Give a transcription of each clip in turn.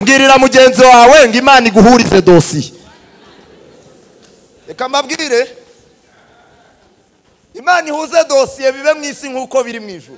Mbwirira mugenzi wawe ngo Imana iguhurize dosiye. Reka mbabwire, Imana ihuze dosiye bibe mu isi nk'uko biri mu ijuru.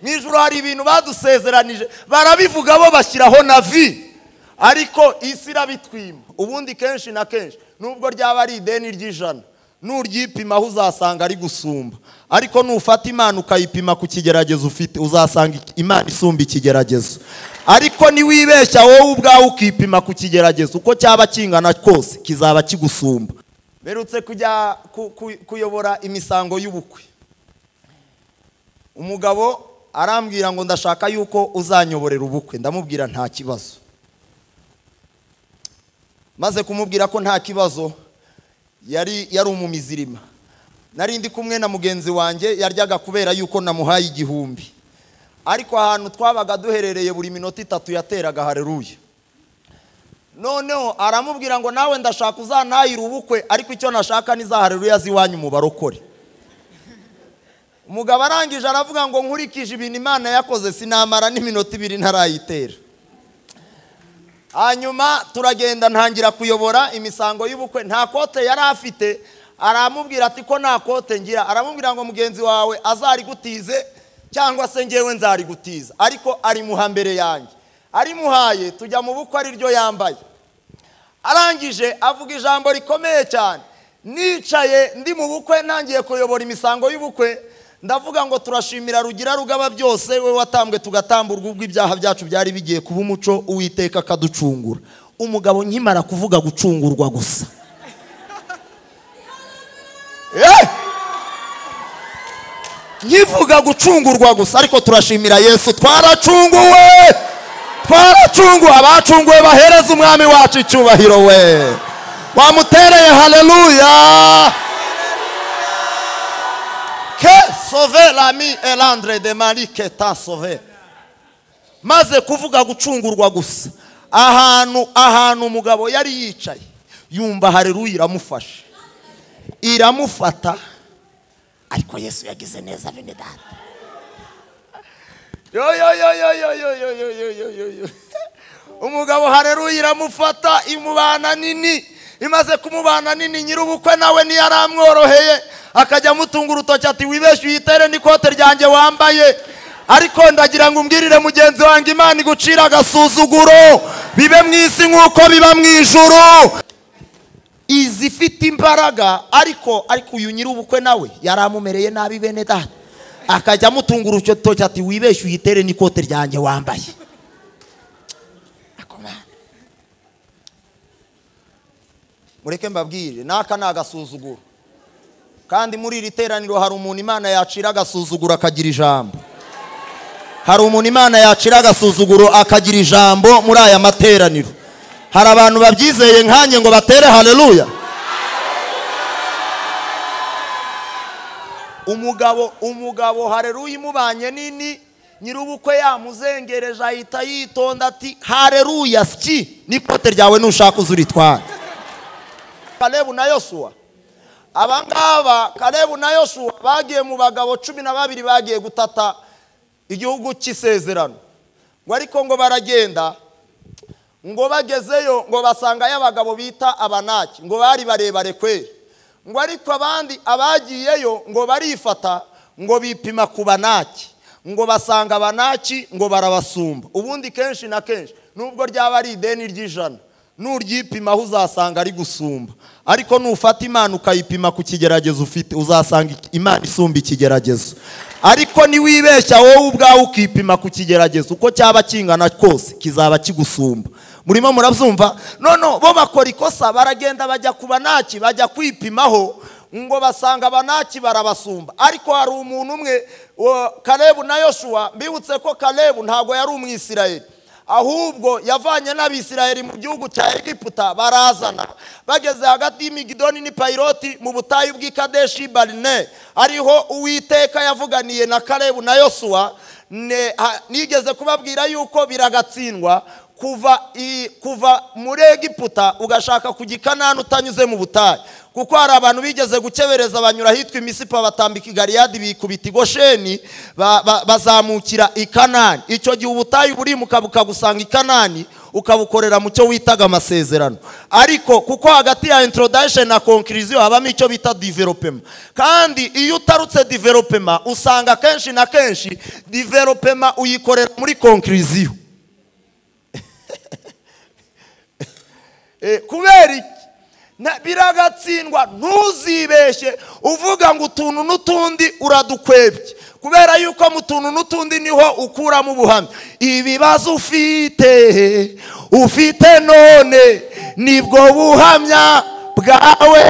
Mu ijuru hari ibintu badusezeranije, barabivuga bo bashyiraho na vi, ariko isi irabitwima. Ubundi kenshi na kenshi nubwo ryaba ari ideni ry'ijana, nuryipima aho uzasanga ari gusumba. Ariko nufata Imana ukayipima ku kigeragezo ufite, uzasanga Imana isumba ikigeragezo. Ariko niwibeshya wowe ubwawe ukipima ku kigeragezo, uko cyaba kingana kose kizaba kigusumba. Berutse kujya kuyobora imisango y'ubukwe, umugabo arambwira ngo ndashaka yuko uzanyoborera ubukwe. Ndamubwira nta kibazo. Maze kumubwira ko nta kibazo, yari umumizirima. Nari ndi kumwe na mugenzi wanjye, yaryaga kubera yuko namuhaye 1000. Ariko ahantu twabaga duherereye buri minota 3 yateraga haleluya. Noneho aramubwira ngo nawe ndashaka uzantahira ubukwe, ariko icyo nashaka ni za haleluya ziwanyu mu barokore. Umugabo arangije aravuga ngo nkurikije ibintu Imana yakoze sinamara n'iminota 2 ntarayitera. Hanyuma turagenda ntangira kuyobora imisango y'ubukwe. Nta kote yari afite, aramubwira ati ko nta kote ngira. Aramubwira ngo mugenzi wawe azarigutize cyangwa se ngewe nzarigutiza, ariko arimuha mbere yanjye. Arimuhaye tujya mu bukwe ari ryo yambaye. Arangije avuga ijambo rikomeye cyane. Nicaye ndi mu bukwe ntangiye kuyobora imisango y'ubukwe, ndavuga ngo turashimira Rugira rugaba byose, we watambwe tugatamburwa ubwo ibyaha byacu byari bigiye kuba umuco, Uwiteka akaducungura. Umugabo nkimara kuvuga gucungurwa gusa, nkivuga gucungurwa gusa, ariko turashimira Yesu twaracunguwe, twaracunguwe. Abacunguwe bahereza umwami wacu icyubahiro, we wamutereye haleluya. Que sauver l'ami et l'andre de Marie que t'a sauvé. Maze kuvuga gucungurwa gusa, ahantu umugabo yari yicaye yumva haleluya iramufasha, iramufata. Ariko Yesu yagize neza bene data. Yo yo yo yo yo yo yo yo yo yo yo. Umugabo haleluya iramufata, imubana nini. Imaze kumubana nini, nyirubukwe nawe ntiyaramworoheye, akajya amutunga urutoki ati wibeshye uyitere n'ikote ryanjye wambaye. Ariko ndagira ngo umbwirire mugenzi wanjye, Imana igucira agasuzuguro bibe mu isi nk'uko biba mu ijuru. Izifite imbaraga, ariko uyu nyirubukwe nawe yaramumereye nabi bene data, akajya amutunga urutoki ati wibeshye uyitere n'ikote ryanjye wambaye. Mureke mbabwire, naka ni agasuzuguro. Kandi muri iri teraniro hari umuntu Imana yacira agasuzuguro akagira ijambo. Hari umuntu Imana yacira agasuzuguro akagira ijambo muri aya materaniro. Hari abantu babyizeye nkanjye ngo batere haleluya. Umugabo haleluya imubanye nini, nyirubukwe yamuzengereje ahita yitonda ati haleluya ski n'ikote ryawe nushaka uzuritwara. Kalebu na Yosuwa, abangaba Kalebu na Yosuwa bagiye mu bagabo 12 bagiye gutata igihugu cy'isezerano. Ngo ariko ngo baragenda, ngo bagezeyo ngo basanga y'abagabo bita Abanaki, ngo bari barebare kweri. Ngo ariko abandi abagiyeyo ngo barifata ngo bipima ku Banaki, ngo basanga Abanaki ngo barabasumba. Ubundi kenshi na kenshi nubwo ryaba ari ideni ry'ijana, nuryipima aho uzasanga ari gusumba. Ariko nufata Imana ukayipima ku kigeragezo ufite, uzasanga Imana isumba ikigeragezo. Ariko niwibeshya wowe ubwawe ukipima ku kigeragezo, uko cyaba kingana kose kizaba kigusumba. Murimo murabyumva? None bo bakora ikosa, baragenda bajya ku Banaki, bajya kwipimaho ngo basanga Abanaki barabasumba. Ariko hari umuntu umwe, Kalebu na Yosuwa. Mbibutse ko Kalebu ntago yari umwisirayeli, ahubwo yavanye n'Abisirayeli mu gihugu cya Egiputa, barazana bageze hagati y'Imigidoni n'Ipayiroti mu butayu bw'i Kadeshi Barine, ariho Uwiteka yavuganiye na Kalebu na Yosuwa. Nigeze kubabwira yuko biragatsindwa kuva muri Egiputa ugashaka kujya i Kanani utanyuze mu butayu. Kuko hari abantu bigeze gukebereza banyura hitwa Imisipa, batambika i Galiyadi, bikubita i Gosheni, bazamukira i Kanani. Icyo gihe ubutayu burimuka bukagusanga i Kanani. ukabukorera mu cyo witaga amasezerano. Ariko kuko hagati ya introduction na conclusion habamo icyo bita development, kandi iyo utarutse development usanga kenshi na kenshi development uyikorera muri conclusion. Kubera iki? Biragatsindwa. Ntuzibeshye uvuga ngo utuntu n'utundi uradukwebye, kubera yuko mu tuntu n'utundi niho ukuramo ubuhamya. Ibibazo ufite none nibwo buhamya bwawe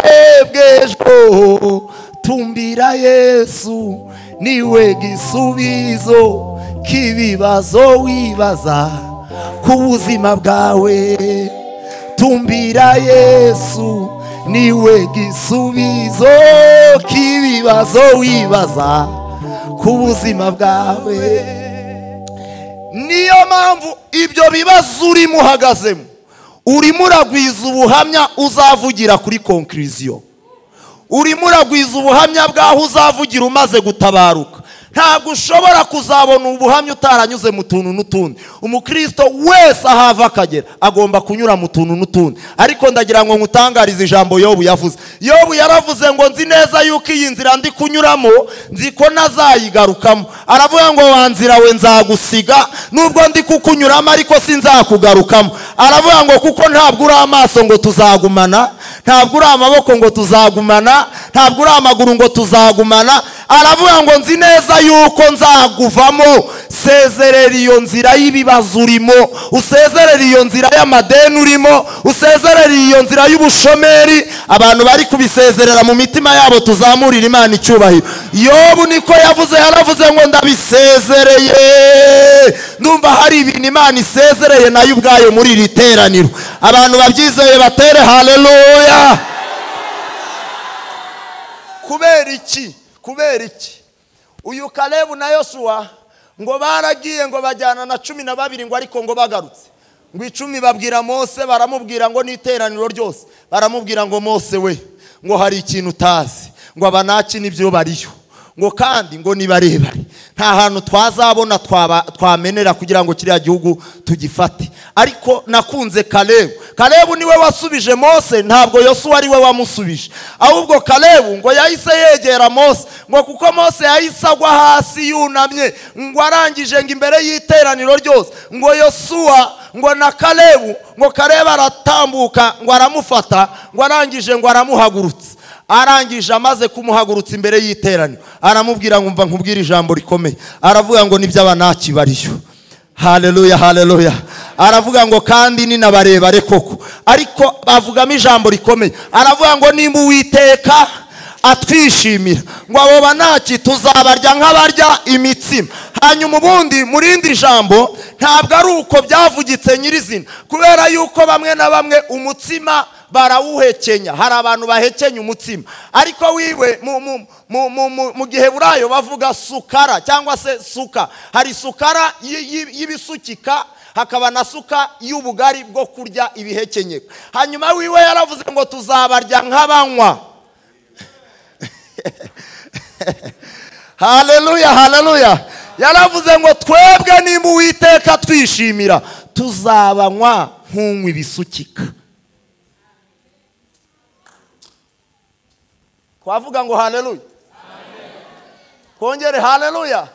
bw'ejo. Tumbira Yesu niwe gisubizo k'ibibazo wibaza ku buzima bwawe. Tumbira Yesu niwe gisubizo k'ibibazo wibaza ku buzima bwawe. Niyo mpamvu ibyo bibazo urimo uhagazemo, urimo uragwiza ubuhamya uzavugira kuri conclusion, urimo uragwiza ubuhamya bwaho uzavugira umaze gutabaruka. Ntabwo ushobora kuzabona ubuhamya utaranyuze mu tuntu n'utundi. Umukristo wese ahava akagera agomba kunyura mu tuntu n'utundi. Ariko ndagira ngo nkutangarize ijambo Yobu yavuze. Yobu yaravuze ngo nzi neza yuko iyi nzira ndi kunyuramo nzi ko nazayigarukamo. Aravuga ngo wa nzira we nzagusiga, nubwo ndi kukunyuramo ariko sinzakugarukamo. Aravuga ngo kuko ntabwo uri amaso ngo tuzagumana, ntabwo uri amaboko ngo tuzagumana, ntabwo uri amaguru ngo tuzagumana. Aravuga ngo nzi neza yuko nzaguvamo. Sezerera iyo nzira y'ibibazo urimo, usezerera iyo nzira y'amadeni urimo, usezerera iyo nzira y'ubushomeri. Abantu bari kubisezerera mu mitima yabo, tuzamurira Imana icyubahiro. Yobu niko yavuze, yaravuze ngo ndabisezereye. Ndumva hari ibintu Imana isezereye nayo ubwayo muri iri teraniro. Abantu babyizeye batere haleluya. Kubera iki? Kubera iki? Uyu Kalebu na Yosuwa ngo baragiye ngo bajyana na 12 ngo ariko ngo bagarutse ngo 10 babwira Mose, baramubwira ngo n'iteraniro ryose, baramubwira ngo Mose we ngo hari ikintu utazi, ngo abanaki nibyo bariyo, ngo kandi ngo ni barebare, nta hantu twazabona twamenera kugira ngo kiriya gihugu tugifate. Ariko nakunze Kalebu. Kalebu niwe wasubije Mose, ntabwo Yosuwa ari we wamusubije. Ahubwo Kalebu ngo yahise yegera Mose, ngo kuko Mose yahise agwa hasi yunamye, ngo arangije ngo imbere y'iteraniro ryose, ngo Yosuwa ngo na Kalebu, ngo Kalebu aratambuka ngo aramufata, ngo arangije ngo aramuhagurutsa. Arangije amaze kumuhagurutsa imbere y'iteraniro, aramubwira ngo mva nkubwire ijambo rikomeye. Aravuga ngo nibyo abanaki bariyo. Haleluya, haleluya. Aravuga ngo kandi ni nabarebare koko, ariko bavugamo ijambo rikomeye. Aravuga ngo nimba Uwiteka atwishimira, ngo abo banaki tuzabarya nk'abarya imitsima. Hanyuma ubundi murindi jambo ntabwo ari uko byavugitse nyirizina, kubera yuko bamwe na bamwe umutsima barawuhekenya. Hari abantu bahekenya umutsima, ariko wiwe mu gihe burayo bavuga sukara cyangwa se suka. Hari sukara y'ibisukika, hakaba na suka y'ubugari bwo kurya ibihekenyeka. Hanyuma wiwe yaravuze ngo tuzabarya nk'abanywa. Haleluya, haleluya. Yaravuze ngo twebwe nimba Uwiteka twishimira tuzabanywa nk'unywa ibisukika. Twavuga ngo haleluya, kongere haleluya.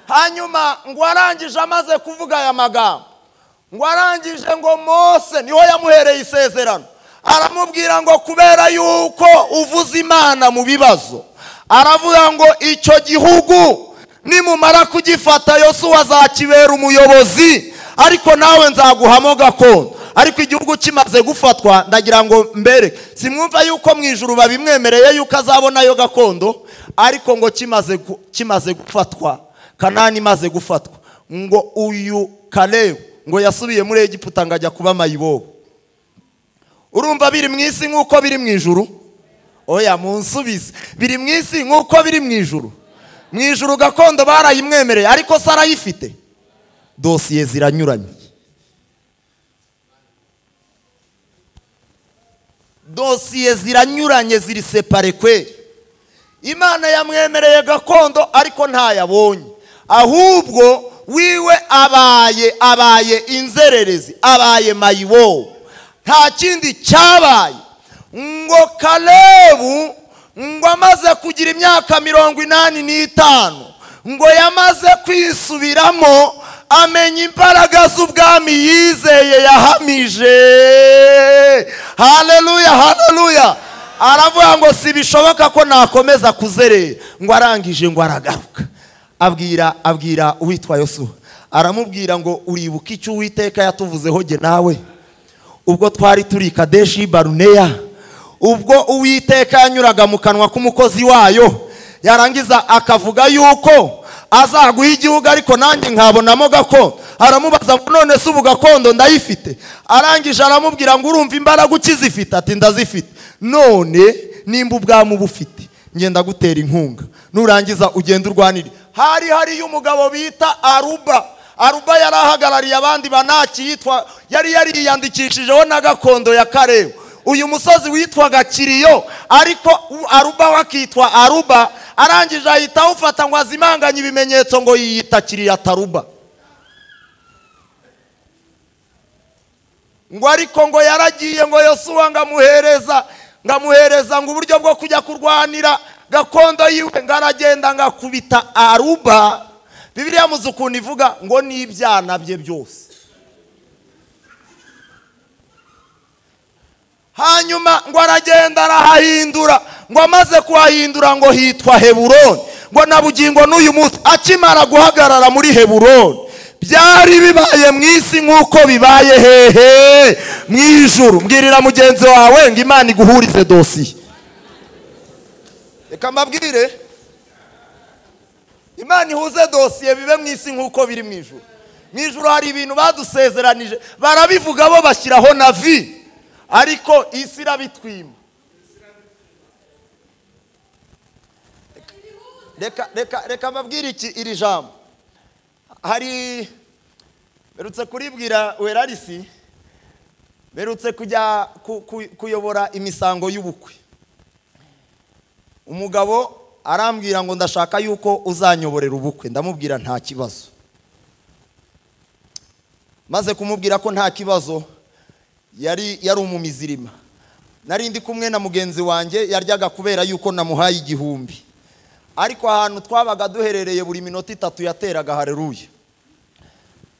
Hanyuma ngo arangije amaze kuvuga aya magambo, ngo arangije ngo Mose niho yamuhereye isezerano, aramubwira ngo kubera yuko uvuze Imana mu bibazo, aravuga ngo icyo gihugu nimumara kugifata Yosuwa azakibera umuyobozi, ariko nawe nzaguhamo gakondo. Ariko igihugu kimaze gufatwa, ndagira ngo mbereke, simwumva yuko mu ijuru babimwemereye yuko azabonayo gakondo, ariko ngo kimaze gufatwa, Kanani imaze gufatwa, ngo uyu Kalebu ngo yasubiye muri Egiputa ngo ajya kuba mayibobo. Urumva biri mu isi nk'uko biri mu ijuru? Oya munsubize, biri mu isi nk'uko biri mu ijuru. Mu ijuru gakondo barayimwemereye, ariko se arayifite? Dosiye ziranyuranye. Dosiye ziranyuranye, ziri separe kweri. Imana yamwemereye gakondo ariko ntayabonye, ahubwo wiwe abaye inzererezi, abaye mayiwo. Nta kindi cyabaye ngo Kalebu ngo amaze kugira imyaka 85 ngo yamaze kwisubiramo, amenya imbaraga z'ubwami yizeye yahamije. Haleluya, haleluya. Aravuga ngo si bishoboka ko nakomeza kuzerera. Ngo arangije ngo aragaruka, abwira uwitwa Yosuwa, aramubwira ngo uribuka icyo Uwiteka yatuvuzeho jye nawe ubwo twari turi Kadeshi Baruneya, ubwo Uwiteka yanyuraga mu kanwa k'umukozi wayo, yarangiza akavuga yuko azaguha igihugu ariko nanjye nkabonamo gakondo. Aramubaza ngo none se ubu gakondo ndayifite? Arangije aramubwira ngo urumva imbaraga ukizifite? Ati ndazifite. None nimba ubwami ubufite ngenda gutera inkunga, nurangiza ugenda urwanire. Hari umugabo bita Aruba. Aruba yarahagarariye abandi banaki, yitwa yari yariyandikishijeho na gakondo ya Kalebu. Uyu musozi witwaga Kiriyo, ariko Aruba wakitwa Aruba. Arangije ahita awufata ngo azimanganye ibimenyetso ngo yiyita Kiriyataruba. Ngo ariko ngo yaragiye ngo Yosuwa ngamuhereza ngo uburyo bwo kujya kurwanira gakondo yiwe, ngaragenda ngakubita Aruba. Bibiliya muzi ukuntu ivuga ngo n'ibyana bye byose. Hanyuma ngo aragenda arahahindura, ngo amaze kuhahindura ngo hitwa Heburoni. Ngo na bugingo n'uyu munsi akimara guhagarara muri Heburoni, byari bibaye mu isi nk'uko bibaye hehe mu ijuru. Mbwirira mugenzi wawe ngo Imana iguhurize dosiye. Reka mbabwire, Imana ihuze dosiye bibe mu isi nk'uko biri mu ijuru. Mu ijuru hari ibintu badusezeranije, barabivuga bo bashyiraho na vi, ariko isi irabitwima. Reka mbabwire iki iri jambo. Hari berutse kuribwira Werarisi, berutse kujya kuyobora imisango y'ubukwe. Umugabo arambwira ngo ndashaka yuko uzanyoborera ubukwe. Ndamubwira nta kibazo. Maze kumubwira ko nta kibazo, yari umumizirima. Nari ndi kumwe na mugenzi wanjye yaryaga kubera yuko namuhaye 1000. Ariko ahantu twabaga duherereye buri minota 3 yateraga haleluya.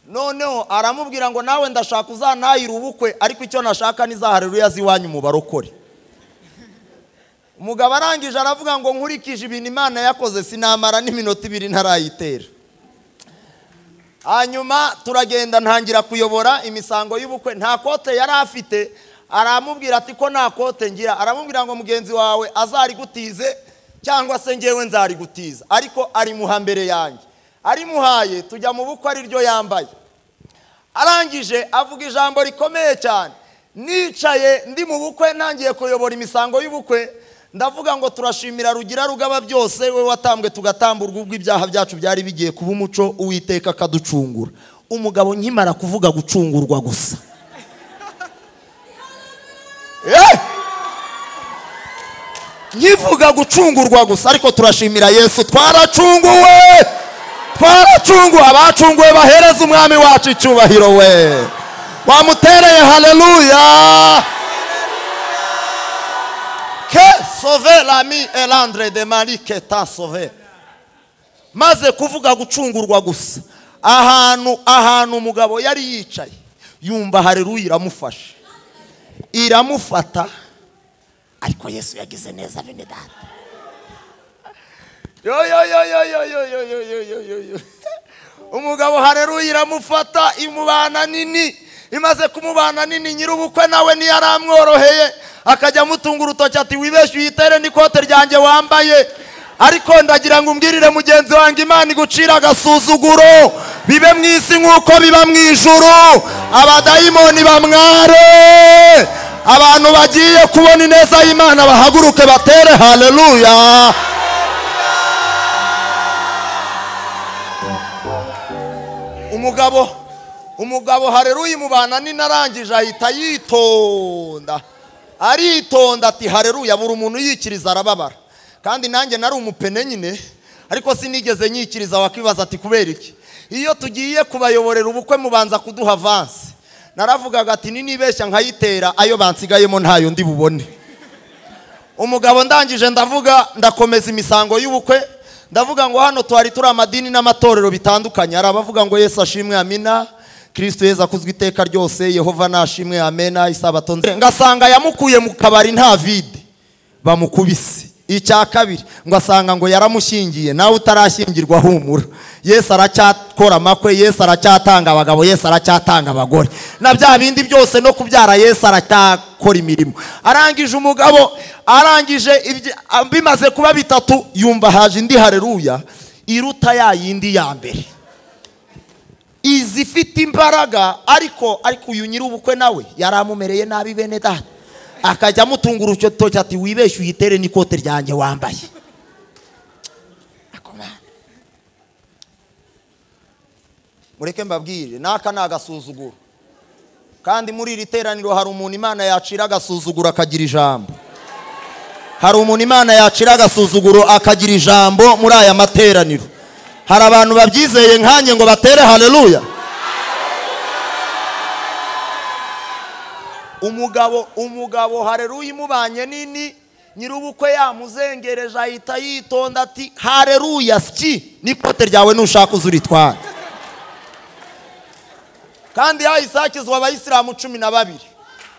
Noneho aramubwira ngo nawe ndashaka uzantahira ubukwe, ariko icyo nashaka ni za haleluya ziwanyu mu barokore. Umugabo arangije aravuga ngo nkurikije ibintu Imana yakoze sinamara n'iminota 2 ntarayitera. Hanyuma turagenda ntangira kuyobora imisango y'ubukwe. Nta kote yari afite, aramubwira ati ko nta kote ngira. Aramubwira ngo mugenzi wawe azarigutize cyangwa se ngewe nzarigutiza, ariko arimuha mbere yanjye. Arimuhaye tujya mu bukwe ari ryo yambaye. Arangije avuga ijambo rikomeye cyane. Nicaye ndi mu bukwe ntangiye kuyobora imisango y'ubukwe, ndavuga ngo turashimira Rugira rugaba byose, we watambwe tugatamburwa ubwo ibyaha byacu byari bigiye kuba umuco, Uwiteka akaducungura. Umugabo nkimara kuvuga gucungurwa gusa, nkivuga gucungurwa gusa, ariko turashimira Yesu twaracunguwe, twaracunguwe. Abacunguwe bahereza umwami wacu icyubahiro, we wamutereye haleluya. Que sauver l'ami et l'andre de Marie que t'a sauvé. Maze kuvuga gucungurwa gusa, ahantu umugabo yari yicaye yumva haleluya iramufasha, iramufata. Ariko Yesu yagize neza bene data. Yo yo yo yo yo yo yo yo yo yo yo. Umugabo haleluya iramufata, imubana nini. Imaze kumubana nini, nyirubukwe nawe ntiyaramworoheye, akajya amutunga urutoki ati wibeshye uyitere n'ikote ryanjye wambaye. Ariko ndagira ngo umbwirire mugenzi wanjye, Imana igucira agasuzuguro, bibe mu isi nk'uko biba mu ijuru. Abadayimoni bamware, abantu bagiye kubona ineza y'Imana bahaguruke batere haleluya. Umugabo haleluya imubana nini, arangije ahita yitonda, aritonda ati haleluya. Buri umuntu yikiriza arababara, kandi nanjye nari umupene nyine, ariko sinigeze nyikiriza. Wakibaza ati kubera iki? Iyo tugiye kubayoborera ubukwe mubanza kuduha avance. Naravugaga ati ninibeshya nkayitera ayo bansigayemo ntayo ndi bubone. Umugabo ndangije ndavuga ndakomeza imisango y'ubukwe, ndavuga ngo hano twari turi amadini n'amatorero bitandukanye. Hari abavuga ngo Yesu ashimwe amina, Kristo Yesu akuzwe iteka ryose, Yehova nashimwe amena, isabato nze. Ngasanga yamukuye mu kabari nta vide bamukubise. Icya kabiri ngasanga ngo yaramushyingiye, nawe utarashyingirwa humura. Yesu aracyakora amakwe, Yesu aracyatanga abagabo, Yesu aracyatanga abagore, na bya bindi byose no kubyara Yesu aracyakora imirimo. Arangije umugabo, arangije bimaze kuba bitatu, yumva haje indi haleluya iruta ya yindi ya mbere, izifite imbaraga. Ariko uyu nyir'ubukwe nawe yaramumereye nabi bene data, akajya amutunga urutoki ati wibeshye uyitere n'ikote ryanjye wambaye. Mureke mbabwire, naka ni agasuzuguro. Kandi muri iri teraniro hari umuntu Imana yacira agasuzuguro akagira ijambo. Hari umuntu Imana yacira agasuzuguro akagira ijambo muri aya materaniro. Hari abantu babyizeye nkanjye ngo batere haleluya. Umugabo haleluya imubanye nini, nyir'ubukwe yamuzengereje ahita yitonda ati haleluya ski n'ikote ryawe nushaka uzuritwara. Kandi hahise hakizwa abayisilamu 12.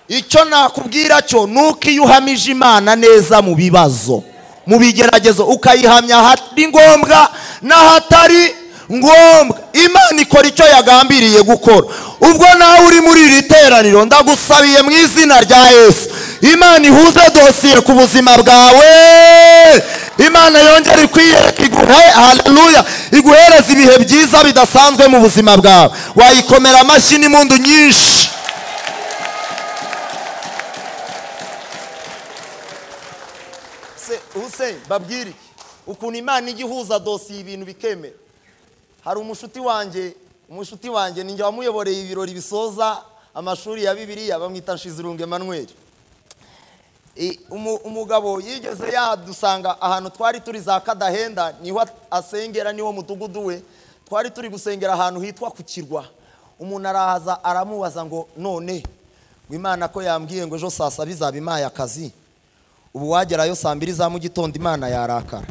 Icyo nakubwira cyo nuko iyo uhamije Imana neza mu bibazo, mu bigeragezo, ukayihamya ahari ngombwa n'ahatari ngombwa, Imana ikora icyo yagambiriye gukora. Ubwo nawe uri muri iri teraniro, ndagusabiye mu izina rya Yesu, Imana ihuze dosiye ku buzima bwawe. Imana yongere ikwiyereke, iguhe haleluya, iguhereze ibihe byiza bidasanzwe mu buzima bwawe. Wayikomera amashyi n'impundu nyinshi. Hussein, babwire ukuntu Imana ijya ihuza dosiye ibintu bikemera. Hari umushuti wanjye ninjye wamuyoboreye ibirori bisoza amashuri ya Bibiliya, bamwita Nshizirungu Emmanuel. Umugabo yigeze yadusanga ahantu twari turi za Kadahenda, niho asengera, niwo mudugudu we. Twari turi gusengera ahantu hitwa ku Kirwa. Umuntu arahaza aramubaza ngo none ngo Imana ko yambwiye ngo ejo saa saba izaba impaye akazi, ubu wagerayo saa 2 za mu gitondo Imana yarakara.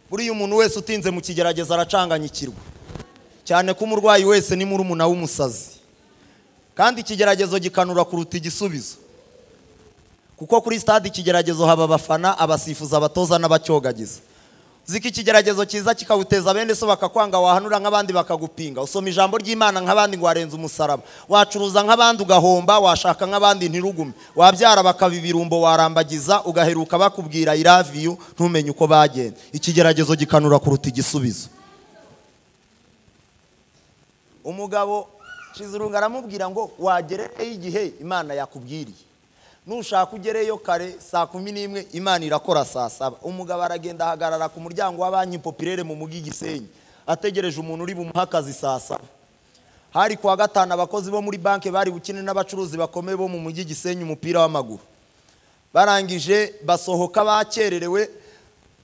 Buriya umuntu wese utinze mu kigerageza aracanganyikirwa, cyane ko umurwayi wese ni murumuna w'umusazi. Kandi ikigeragezo gikanura kuruta igisubizo, kuko kuri stade ikigeragezo haba abafana, abasifuza, abatoza n'abacyogagiza. Ziki ikigeragezo cyiza kikawuteza bene so bakakwanga, wahanura nk'abandi bakagupinga, usoma ijambo ry'Imana nk'abandi ngo warenze umusaraba, wacuruza nk'abandi ugahomba, washaka nk'abandi ntirugume, wabyara bakabibirumbo, warambagiza ugaheruka bakubwira I love you ntumenye uko bagenda. Ikigeragezo gikanura kuruta igisubizo. Umugabo Nshizirungu aramubwira ngo wagereyo igihe Imana yakubwiriye, nushaka ugereyo kare saa 11 Imana irakora saa 7. Umugabo aragenda ahagarara ku muryango wa banki populaire mu mugi Gisenyi, ategereje umuntu uri bumuha akazi saa 7. Hari kuwa gatanu abakozi bo muri banki bari bukine n'abacuruzi bakomeye bo mu mugi Gisenyi umupira w'amaguru. Barangije basohoka bakererewe,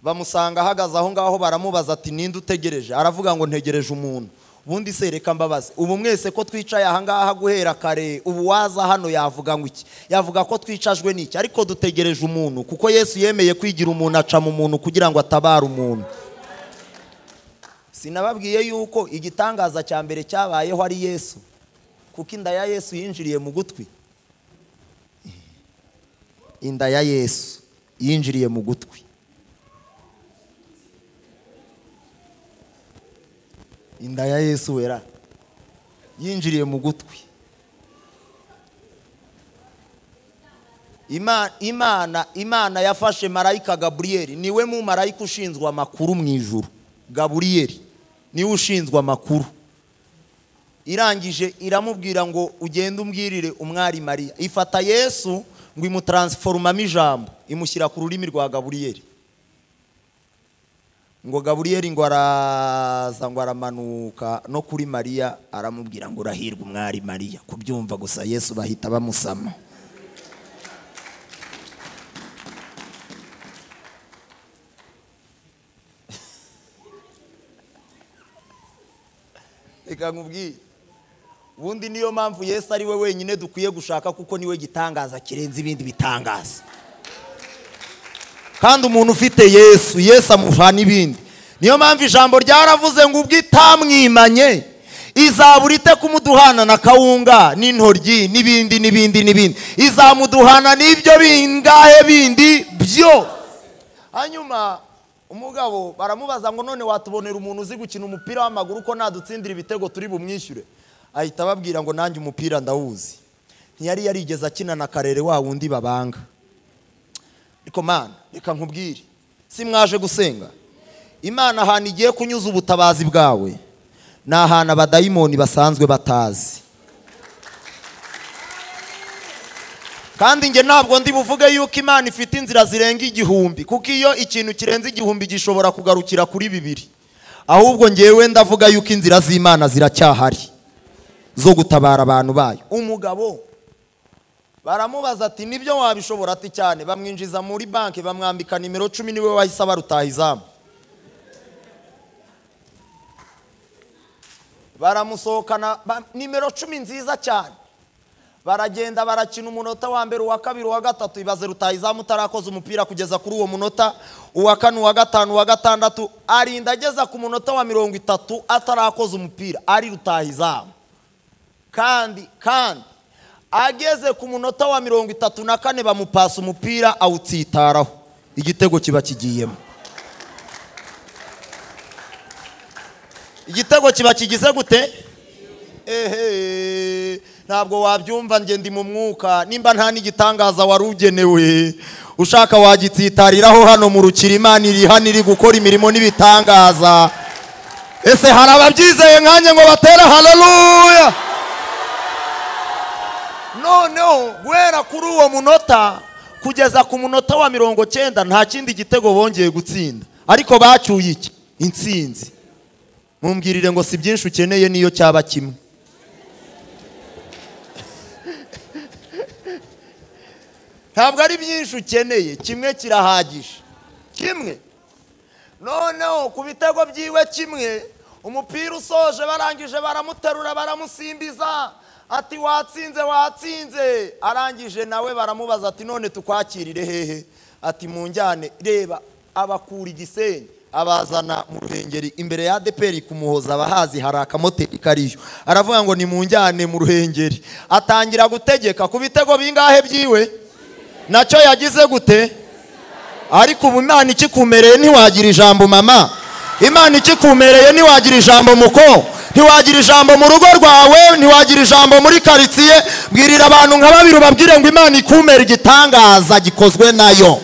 bamusanga ahagaze aho ngaho, baramubaza ati ninde utegereje? Aravuga ngo ntegereje umuntu. Ubundi se reka mbabaze, ubu mwese ko twicaye aha ngaha guhera kare, ubu waza hano yavuga ngo iki? Yavuga ko twicajwe n'iki? Ariko dutegereje umuntu, kuko Yesu yemeye kwigira umuntu, aca mu muntu kugira ngo atabare umuntu. Sinababwiye yuko igitangaza cya mbere cyabayeho ari Yesu, kuko inda ya Yesu yinjiriye mu gutwi. Inda ya Yesu yinjiriye mu gutwi. Inda ya Yesu wera yinjiriye mu gutwi. Imana yafashe marayika Gabriel, niwe mu marayika ushinzwe amakuru mu ijuru. Gabriel niwe ushinzwe amakuru. Irangije iramubwira ngo ugende umbwirire umwari Mariya. Ifata Yesu ngo imutransformamo ijambo, imushyira ku rurimi rwa Gabriel. Ngo Gabriel ngo araza ngo aramanuka no kuri Mariya, aramubwira ngo urahirwa umwari Mariya. Kubyumva gusa Yesu bahita bamusama. Reka nkubwire, ubundi niyo mpamvu Yesu ari we wenyine dukwiye gushaka, kuko niwe gitangaza kirenze ibindi bitangaza. Kandi umuntu ufite Yesu, Yesu amuha n'ibindi. Niyo mpamvu ijambo ryaravuze ngo ubwo itamwimanye izabura ite kumuduhana na kawunga n'intoryi n'ibindi n'ibindi n'ibindi, izamuduhana n'ibyo bingahe bindi byo. Hanyuma umugabo baramubaza ngo none watubonera umuntu uzi gukina umupira w'amaguru ko nadutsindira ibitego turi bumwishyure? Ahita ababwira ngo nanjye umupira ndawuzi. Ntiyari yarigeze akina na Karere wa wundi babanga. Ariko Mana, reka nkubwire, si mwaje gusenga Imana ahantu igiye kunyuza ubutabazi bwawe ni ahantu abadayimoni basanzwe batazi. Kandi nge ntabwo ndi buvuge yuko Imana ifite inzira zirenga 1000, kuko iyo ikintu kirenze 1000 gishobora kugarukira kuri 2. Ahubwo ngewe ndavuga yuko inzira z'Imana ziracyahari zo gutabara abantu bayo. Umugabo baramubaza ati nibyo wabishobora? Ati cyane. Bamwinjiza muri banki, bamwambika nimero 10, niwe wahise abarutaha izamu. Baramusohokana nimero 10 nziza cyane. Baragenda barakina umunota wa mbere, uwa kabiri, uwa gatatu. Ibaze rutahizamu utarakoze umupira kugeza kuri uwo munota, uwa kane, uwa gatanu, uwa gatandatu, arinda ageza ku munota wa 30 atarakoze umupira, ari rutahizamu. Kandi ageze ku munota wa 34 bamupasa umupira awutsitaraho, igitego kiba kigiyemo. Igitego kiba kigize gute? Ehe, ntabwo wabyumva, nge ndi mu mwuka. Nimba nta n'igitangaza wari ugenewe, ushaka wagitsitariraho hano mu Rukiri. Imana iri hano iri gukora imirimo n'ibitangaza. Ese hari ababyizeye nkanjye ngo batere haleluya? Noneho guhera kuri uwo munota kugeza ku munota wa 90 nta kindi gitego bongeye gutsinda, ariko bacyuye iki? Intsinzi. Mumbwirire ngo si byinshi ukeneye niyo cyaba kimwe. Ntabwo ari byinshi ukeneye, kimwe kirahagije, kimwe. Noneho ku bitego byiwe kimwe, umupira usoje barangije baramuterura baramusimbiza, ati watsinze watsinze. Arangije nawe baramubaza ati none tukwakirire hehe? Ati munjyane. Reba, abakura Igisenyi abazana mu Ruhengeri imbere ya ADPR kumuhoza abahazi hari akamoteri kariyo. Aravuga ngo ni munjyane mu Ruhengeri. Atangira gutegeka ku bitego bingahe byiwe, nacyo yagize gute? Ariko ubu Imana ikikumereye ntiwagira ijambo mama, Imana ikikumereye ntiwagira ijambo muko, ntiwagira ijambo mu rugo rwawe, ntiwagira ijambo muri karitsiye. Bwirira abantu nka babiri ubabwire ngo Imana ikumere igitangaza gikozwe nayo.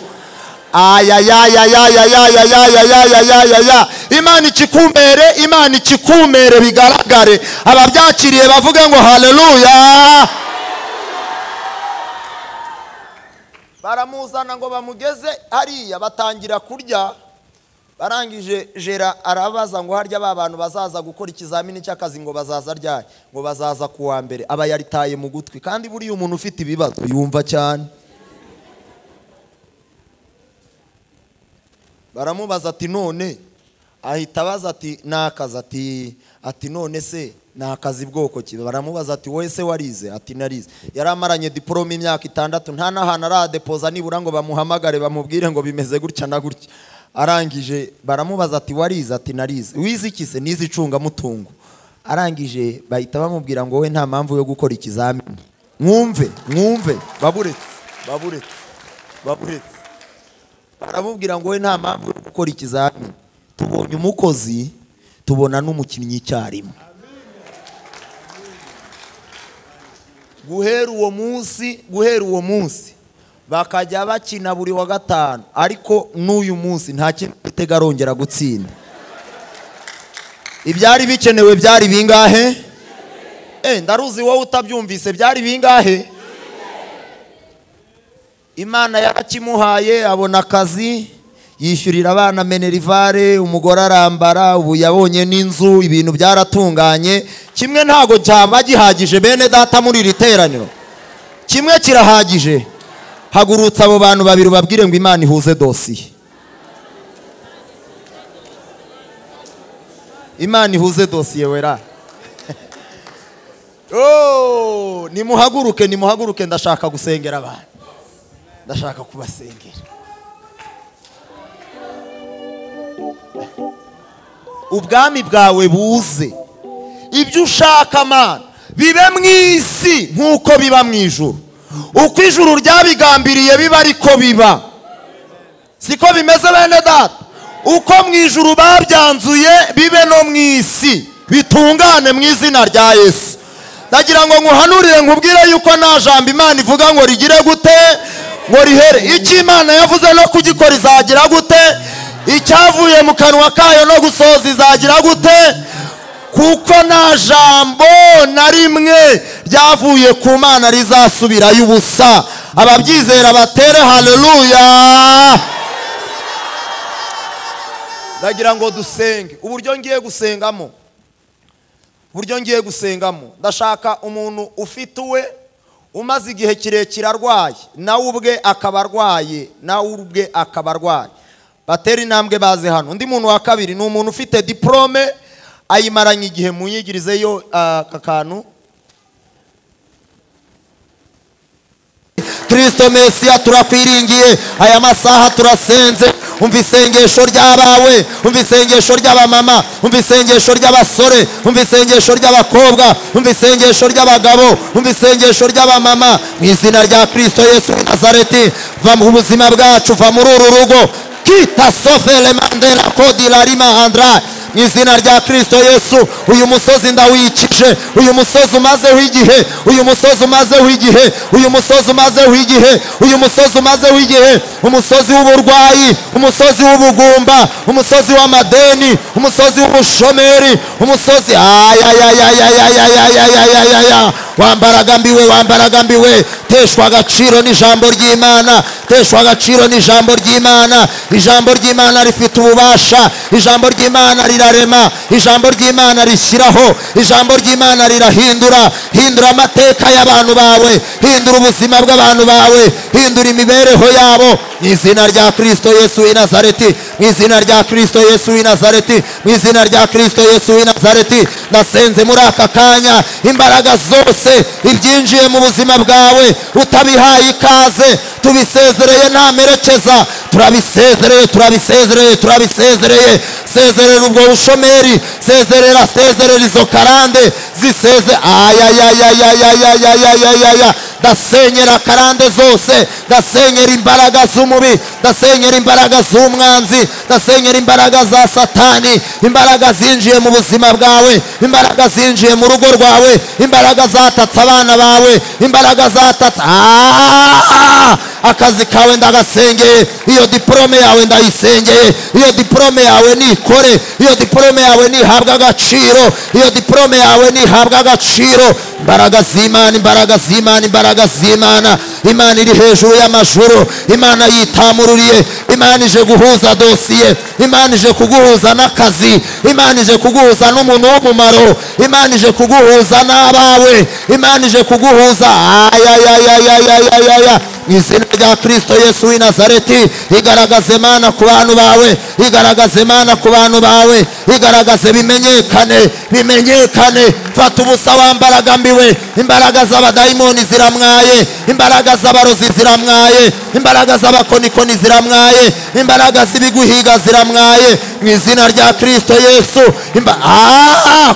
Ayayayayayayayayayayayaya, Imana ikikumere, Imana ikikumere bigaragare. Ababyakiriye bavuge ngo haleluya. Baramuzana ngo bamugeze hariya, batangira kurya. Barangije Jera arabaza ngo harya ba bantu bazaza gukora ikizamini cy'akazi ngo bazaza ryari? Ngo bazaza kuwa mbere. Aba yaritaye mu gutwi. Kandi buriya umuntu ufite ibibazo yumva cyane. Baramubaza ati none, ahita abaza ati nakazi, ati none se nakazi bwoko ki? Baramubaza ati wowe se warize? Ati narize. Yaramaranye diplome imyaka 6, nta n'ahantu aradepoza nibura ngo bamuhamagare bamubwire ngo bimeze gutya na gutya. Arangije baramubaza ati warize? Ati narize. Wize iki se? Nize icungamutungo. Arangije bahita bamubwira ngo wowe nta mpamvu yo gukora ikizamini. Mwumve, mwumve, baburetse, baburetse, baburetse. Baramubwira ngo we nta mpamvu yo gukora ikizamini. Tubonye umukozi, tubona n'umukinnyi icyarimwe. Guhera uwo munsi bakajya bakina buri wa gatanu, ariko n'uyu munsi nta kintu gitega arongera gutsinda. Ibyari bikenewe byari bingahe? Ndaruzi wowe utabyumvise, byari bingahe? Imana yarakimuhaye, abona akazi, yishyurira abana menerivare, umugore arambara, ubu yabonye n'inzu, ibintu byaratunganye. Kimwe ntago cyaba gihagije bene data muri iri teraniro, kimwe kirahagije. Hagurutsa abo bantu babiri ubabwire ngo Imana ihuze dosiye. Imana ihuze dosiye wera. Oh, nimuhaguruke, nimuhaguruke, ndashaka gusengera abantu. Ndashaka kubasengera. Ubwami bwawe buze, ibyo ushaka Mana bibe mu isi nkuko biba mu ijuru. Uko ijuru ryabigambiriye biba ariko biba. Siko bimeze bene data? Uko mu ijuru babyanzuye bibe no mu isi, bitungane mu izina rya Yesu. Ndagira ngo nkuhanurire nkubwire yuko nta jambo Imana ivuga ngo rigire gute, ngo rihere. Icyo Imana yavuze no kugikora izagira gute? Icyavuye mu kanwa kayo no gusohoza izagira gute? Kuko nta jambo na rimwe ryavuye ku Mana rizasubirayo ubusa. Ababyizera batere haleluya. Ndagira ngo dusenge. Uburyo ngiye gusengamo, uburyo ngiye gusengamo, ndashaka umuntu ufite uwe umaze igihe kirekire arwaye, nawe ubwe akaba arwaye, nawe ubwe akaba arwaye, batera intambwe baze hano. Undi muntu wa kabiri ni umuntu ufite diplome ayimaranye igihe, munyigirizeyo aka kantu. Kristo Mesiya turakwiringiye, aya masaha turasenze. Umva isengesho ry'abawe, umva isengesho ry'abamama, umva isengesho ry'abasore, umva isengesho ry'abakobwa, umva isengesho ry'abagabo, umva isengesho ry'abamama. Mu izina rya Kristo Yesu w'i Nazareti, va mu buzima bwacu, va muri uru rugo. Kita sofele mandela kodi larima andra. Mu izina rya Kristo Yesu, uyu musozi ndawikije, uyu musozi umazeho igihe, uyu musozi umazeho igihe, uyu musozi umazeho igihe, uyu musozi umazeho igihe, umusozi w'uburwayi, umusozi w'ubugumba, umusozi w'amadeni, umusozi w'ubushomeri, umusozi ayayayayayayayayayaya. Wambaraga mbiwe, wambaraga mbiwe, teshwa agaciro n'ijambo ry'Imana, teshwa agaciro n'ijambo ry'Imana. Ijambo ry'Imana rifite ububasha, ijambo ry'Imana rirarema, ijambo ry'Imana rishyiraho, ijambo ry'Imana rirahindura. Hindura amateka y'abantu bawe, hindura ubuzima bw'abantu bawe, hindura imibereho yabo. Mu izina rya Kristo Yesu w'i Nazareti, mu izina rya Kristo Yesu w'i Nazareti, mu izina rya Kristo Yesu w'i Nazareti, nasenze muri aka kanya imbaraga zose ibyinjiye mu buzima bwawe utabihaye ikaze, tubisezereye nta merekeza, turabisezereye, turabisezereye, turabisezereye. Sezerera ubwo bushomeri, sezerera, sezerera izo karande ziseze. Ayayayayayayayayayaya. Ndasenyera karande zose, ndasenyera imbaraga z'umubi, ndasenyera imbaraga z'umwanzi, ndasenyera imbaraga za Satani, imbaraga zinjiye mu buzima bwawe, imbaraga zinjiye mu rugo rwawe, imbaraga zatatse abana bawe, imbaraga zatatse akazi kawe ndagasengeye, iyo diplome yawe ndayisengeye, iyo diplome yawe nikore, iyo diplome yawe nihabwa agaciro, iyo diplome yawe nihabwa agaciro. Imbaraga z'Imana, imbaraga z'Imana, imbaraga z'Imana. Imana iri hejuru y'amajuru, Imana yitamururiye, Imana ije guhuza dosiye, Imana ije kuguhuza n'akazi, Imana ije kuguhuza n'umuntu w'umumaro, Imana ije kuguhuza n'abawe, Imana ije kuguhuza. Ayayayayayayaya. Mu izina rya Kristo Yesu w'i Nazareti, igaragaze Imana ku bantu bawe, igaragaze Imana ku bantu bawe, igaragaze, bimenyekane, bimenyekane. Fata ubusa wambaraga mbiwe, imbaraga z'abadayimoni ziramwaye, imbaraga z'abarozi ziramwaye, imbaraga z'abakonikoni ziramwaye, imbaraga z'ibiguhiga ziramwaye. Mu izina rya Kristo Yesu,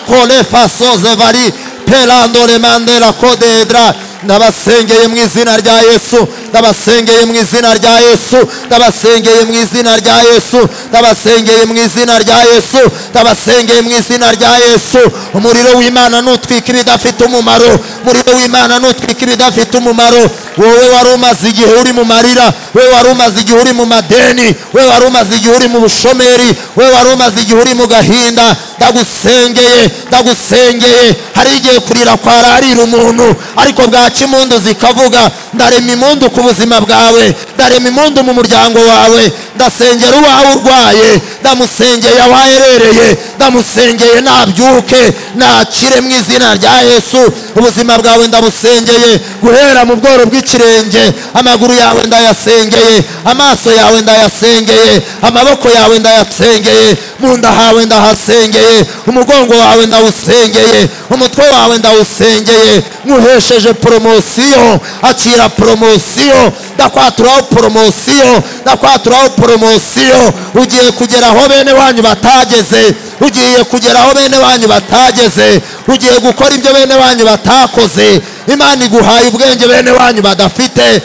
kole faso zevari pelando le mandela kodedra. Ndabasengeye mu izina rya Yesu, ndabasengeye mu izina rya Yesu, ndabasengeye mu izina rya Yesu, ndabasengeye mu izina rya Yesu, ndabasengeye mu izina rya Yesu. Umuriro w'Imana nutwika ibidafite umumaro, umuriro w'Imana nutwika ibidafite umumaro. Wowe wari umaze igihe uri mu marira, wowe wari umaze igihe uri mu madeni, wowe wari umaze igihe uri mu bushomeri, wowe wari umaze igihe uri mu gahinda, ndagusengeye, ndagusengeye. Hari igihe kurira kwararira umuntu, ariko bwaca impundu zikavuga. Ndarema impundu ku buzima bwawe, ndarema impundu mu muryango wawe. Ndasengera uwawe urwaye, ndamusengeye aho aherereye, ndamusengeye nabyuke nakire mu izina rya Yesu. Ubuzima bwawe ndabusengeye, guhera mu bworo bw'ikirenge, amaguru yawe ndayasengeye, amaso yawe ndayasengeye, amaboko yawe ndayasengeye, mu nda hawe ndahasengeye. ndawusengeye, umugongo wawe ndawusengeye, umutwe wawe ndawusengeye. Nkuhesheje promosiyo, akira promosiyo, ndakwaturaho promosiyo, ndakwaturaho promosiyo. Ugiye kugera aho bene wanyu batageze, ugiye kugera aho bene wanyu batageze, ugiye gukora ibyo bene wanyu batakoze. Imana iguhaye ubwenge bene wanyu badafite.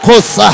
Kosa.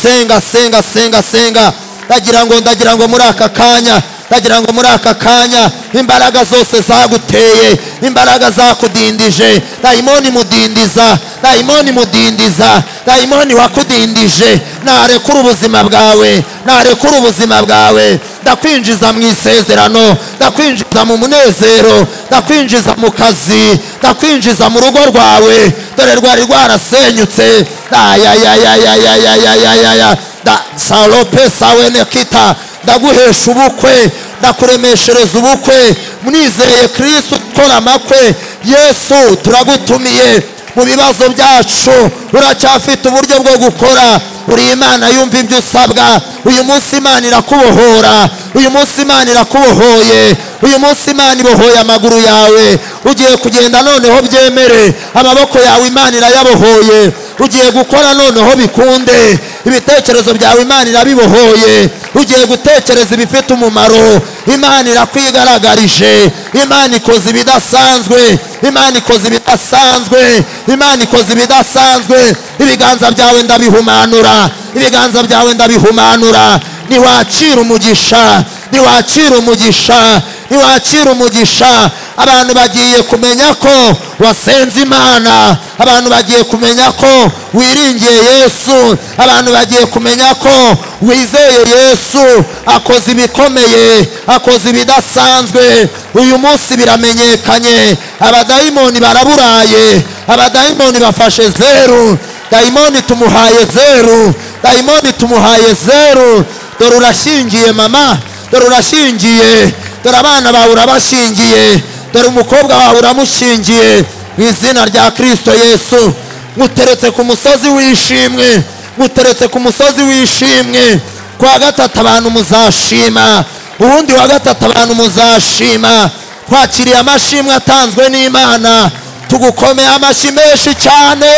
Senga, senga, senga, senga. Ndagira ngo muri aka kanya, ndagira ngo muri aka kanya imbaraga zose zaguteye, imbaraga zakudindije, dayimoni mudindiza, dayimoni mudindiza, dayimoni wakudindije, narekura ubuzima bwawe, narekura ubuzima bwawe. Ndakwinjiza mu isezerano, ndakwinjiza mu munezero, ndakwinjiza mu kazi, ndakwinjiza mu rugo rwawe. Dore rwari rwarasenyutse. Ya da salope sawene kita. Ndaguhesha ubukwe, ndakuremeshereza ubukwe. Munizeye Kristo ukora amakwe. Yesu turagutumiye mu bibazo byacu, uracyafite uburyo bwo gukora. Uri Imana yumva ibyo usabwa. Uyu munsi Imana irakubohora, uyu munsi Imana irakubohoye, uyu munsi Imana ibohoye amaguru yawe. Ugiye kugenda noneho byemere, amaboko yawe Imana irayabohoye. Ugiye gukora noneho bikunde, ibitekerezo byawe Imana irabibohoye. Ugiye gutekereza ibifite umumaro, Imana irakwigaragarishe. Imana ikoze ibidasanzwe, Imana ikoze ibidasanzwe, Imana ikoze ibidasanzwe. Ibiganza byawe ndabihumanura, ibiganza byawe ndabihumanura. Niwakira umugisha, niwakira umugisha, niwakira umugisha. Abantu bagiye kumenya ko wasenze Imana, abantu bagiye kumenya ko wiringiye Yesu, abantu bagiye kumenya ko wizeye Yesu. Akoze ibikomeye, akoze ibidasanzwe. Uyu munsi biramenyekanye, abadayimoni baraburaye, abadayimoni bafashe zeru. Dayimoni tumuhaye zeru, dayimoni tumuhaye zeru. Dore urashingiye mama, dore urashingiye, dore abana bawe urabashingiye, dore umukobwa wawe uramushingiye. Mu izina rya Kristo Yesu, nguteretse ku musozi w'ishimwe, nguteretse ku musozi w'ishimwe. Kwa gatatu abantu muzashima, ubundi wa gatatu abantu muzashima. Twakiriye amashimwe atanzwe n'Imana, tugukomeye amashyi menshi cyane.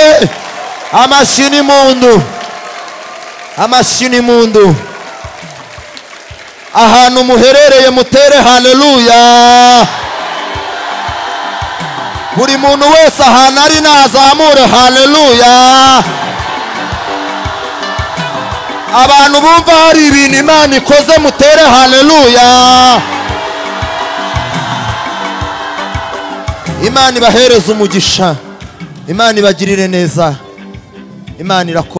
Amashyi ni mundu, amashyi ni mundu. Ahantu muherereye mutere haleluya. Buri muntu wese ahantu ari nazamure haleluya. Abantu bumva hari ibintu Imana ikoze mutere haleluya. Imana ibahereze umugisha, Imana ibagirire neza, Imana irakora.